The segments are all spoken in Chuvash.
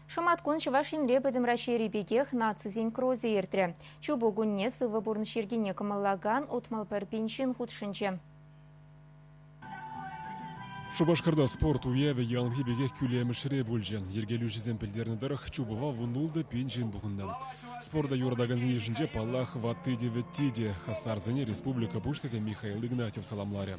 Шӑматкун Чӑваш Енре Пӗтӗм Раҫҫейри пекех нацисен кросӗ иртрӗ. Чупу кунне сывӑ пурнӑҫ йӗркине кӑмӑллакан 61 пин ҫын хутшӑнчӗ. Шупашкарта спорт уявӗ яланхи пекех кӳлемӗшре пулчӗ. Йӗркелӳҫӗсем пӗлтернӗ тӑрӑх, чупӑва 16 пин ҫын пухӑннӑ. Спорта юратакансен йышӗнче, паллах, ватти те вӗтти те. Хастарсене республика Пуҫлӑхӗ Михаил Игнатьев саламларӗ.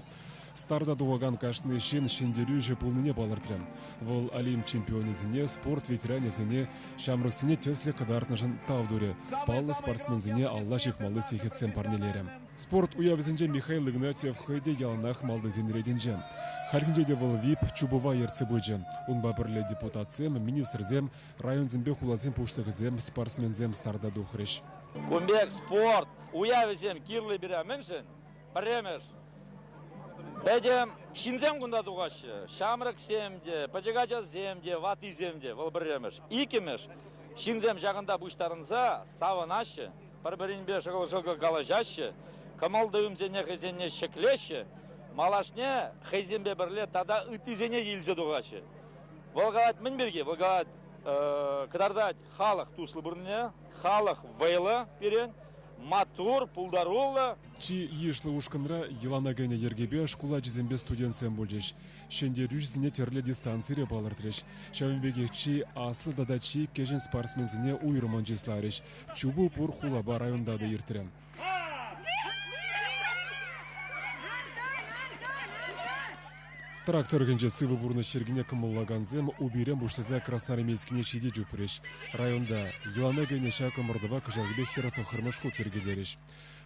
Старта тухакан кашни ҫын ҫӗнтерӳҫӗ пулнине палӑртрӗ. Вӑл Олимп чемпионӗсене, спорт ветеранӗсене, ҫамрӑксене тӗслӗх кӑтартнӑшӑн тав турӗ, паллӑ спортсменсене алла ҫыхмалли сехетсем парнелерӗ. Спорт уявӗсенче Михаил Игнатьев хӑй те яланах малтисен ретӗнче. Хальхинче те вӑл ВИП-чупӑва ертсе пычӗ. Унпа пӗрле депутатсем, министрсем, районсемпе хуласен пуҫлӑхӗсем, спортсменсем старта тухрӗҫ. Кун пек спорт уявӗсем кирлӗ пире мӗншӗн? Пӗрремӗш, пӗтӗм ҫынсем кунта тухаҫҫӗ. Ҫамрӑксем те, пӗчӗк ачасем те, ваттисем те. Вӑл пӗрремӗш. Иккӗмӗш, ҫынсем ҫакӑнта пуҫтарӑнса савӑнаҫҫӗ, пӗр-пӗринпе шӑкӑл-шӑкӑл калаҫаҫҫӗ, кӑмӑл-туйӑмсене хӑйсене ҫӗклеҫҫӗ, малашне хӑйсемпе пӗрле тата ыттисене илсе тухаҫҫӗ. Вӑл калать мӗн пирки? Вӑл калать, кӑтартать халӑх туслӑ пурӑннине, халӑх вӑйлӑ пирӗн, маттур, пултаруллӑ. Чи йышлӑ ушкӑнра йӑлана кӗнӗ йӗркепе шкул ачисемпе студентсем пулчӗҫ. Ҫӗнтерӳҫӗсене тӗрлӗ дистанцире палӑртрӗҫ. Ҫавӑн пекех чи аслӑ тата чи кӗҫӗн спортсменсене уйрӑммӑн чысларӗҫ. Чупу пур хулапа районта та иртрӗ. Трак тӑрӑхӗнче сывӑ пурнӑҫ йӗркине кӑмӑллакансем Упирен пуҫласа Красноармейскине ҫити чупрӗҫ. Районта йӑлана кӗнӗ ҫак ӑмӑртӑва кӑҫалхипе 49-мӗш хут йӗркелерӗҫ.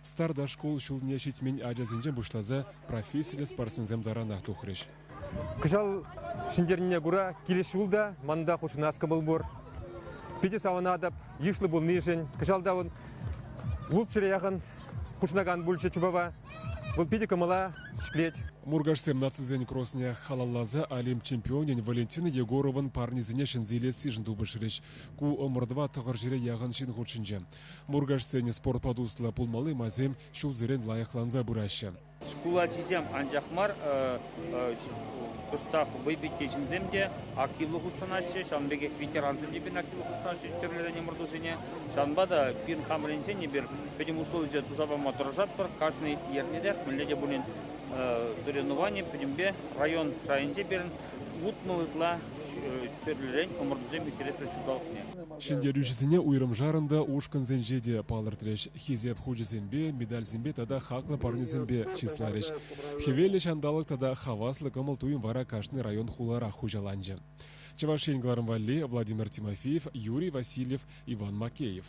Старта шкул ҫулне ҫитмен ачасенчен пуҫласа профессиллӗ спортсменсем таранах тухрӗҫ. Кӑҫал ҫӗнтернине кура килес ҫул та манта хутшӑнас кӑмӑл пур. Питӗ савӑнатӑп йышлӑ пулнишӗн. Кӑҫал та улт ҫӗре яхӑн хутшӑнакан пулчӗ чупӑва. Вӑл питӗ кӑмӑла ҫӗклет. Муркашсем нацисен кросне халалласа Олимп чемпионӗн Валентина Егоровӑн парнисене ҫӗнсе илессишӗн тупӑшрӗҫ. Ку ӑмӑртӑва 900 яхӑн ҫын хутшӑнчӗ. Муркашсен спортпа туслӑ пулмалли майсем ҫулсерен лайӑхланса пыраҫҫӗ. Шкул ачисем анчах мар, кӑштах вӑйпитти ҫынсем те активлӑ хутшӑнаҫҫӗ, ҫавӑн пекех ветерансем те пирӗн активлӑ хутшӑнаҫҫӗ тӗрлӗрен ӑмӑртусене. Ҫавӑнпа та пирӗн хамӑр енчен эпир пӗтӗм условисене туса пама тӑрӑшатпӑр. Кашни эрнерех мӗнле те пулин соревновани пӗтӗмпе район шайӗнче пирӗн 60 ытла тӗрлӗрен ӑмӑртусем ирттеретпӗр ҫулталӑкне. Ҫӗнтерӳҫӗсене уйрӑмшарӑн та ушкӑнсенче те палӑртрӗҫ. Хисеп хучӗсемпе, медальсемпе тата хаклӑ парнесемпе чысларӗҫ. Хӗвеллӗ ҫанталӑк тата хаваслӑ кӑмӑл-туйӑм вара кашни район-хуларах хуҫаланчӗ. Чӑваш Ен кӑларӑм валли Владимир Тимофеев, Юрий Васильев, Иван Макеев.